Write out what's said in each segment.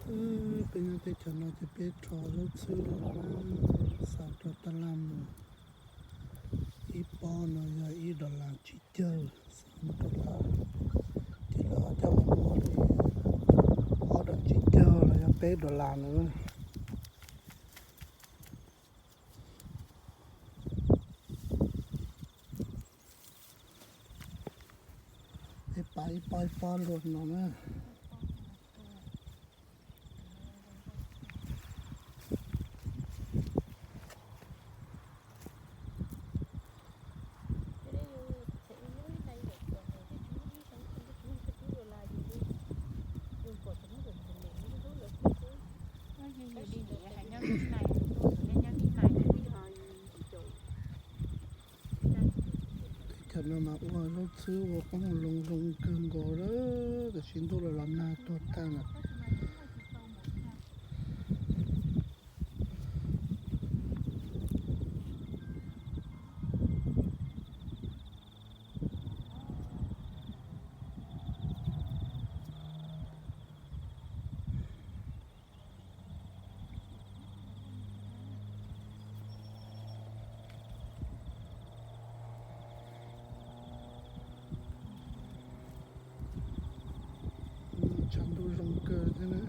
Peb nyob teb chaws no ces peb rho zaub txhwb los na, xa rau tab laj mus. Ib pob no yog ib dollar tsib caug, xa mus rau lawv ces lawv ho coj mus muag li ob dollar tsib caug los yog peb dollar na. Peb pab ib pob ib pob luaj no na. Teb chaws no mas ua zaub txhwb ua qoob loo zoo kawg nkaus lawm, tam sim ntuj los los nag tuag tag lawm. Tshav ntuj zoo kawg thiab na.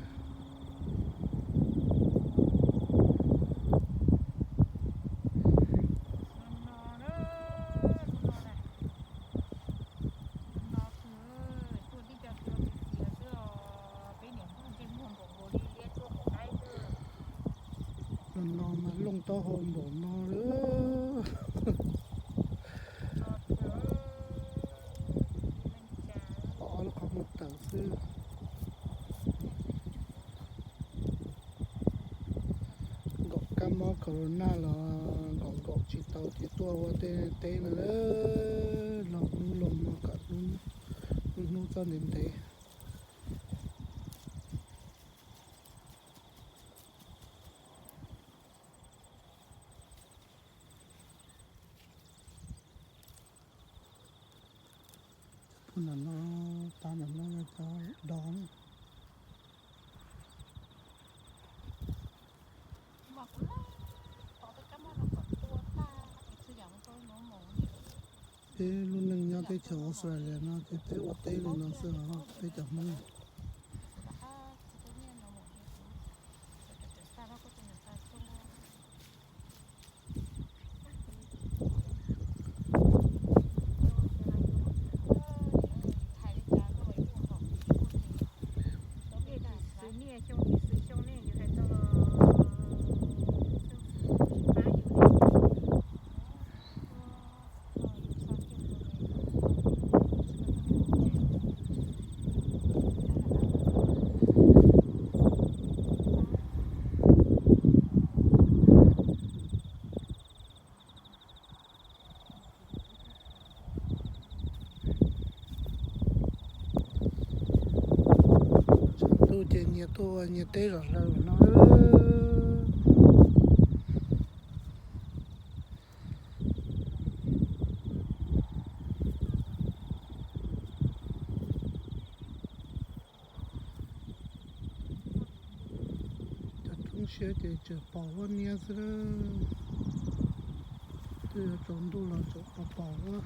No no mas looj taub hau npaum no lawm. Ob lub qhov muag tawm xwb. Nkaum kab mob corona los nkaum nkaum tsis tau ces tuaj ua tej teb no, los hnub los hmo kom hnub, hnub txoj ntev ntev. Cov phooj ywg, no pab ntawm no yog cov dog na. Peb lub neej nyob teb chaws Australia no ces peb ua teb li no xwb os peb cov Hmoob. Tshav ntuj ces nyias tuaj ua nyias teb zom zaws no. Cov roob siab ces tseem pom huab niab xwb na. Twb yuav tsaus ntuj los tseem pom pom huab.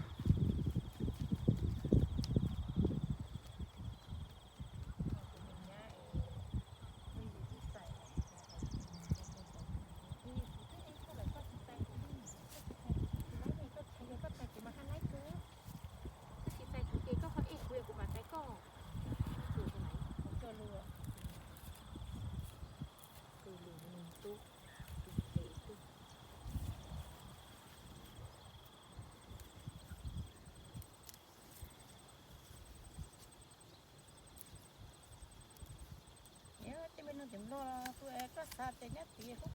Tej me no ces nplog los tus es koj xav tias nyob tid kuj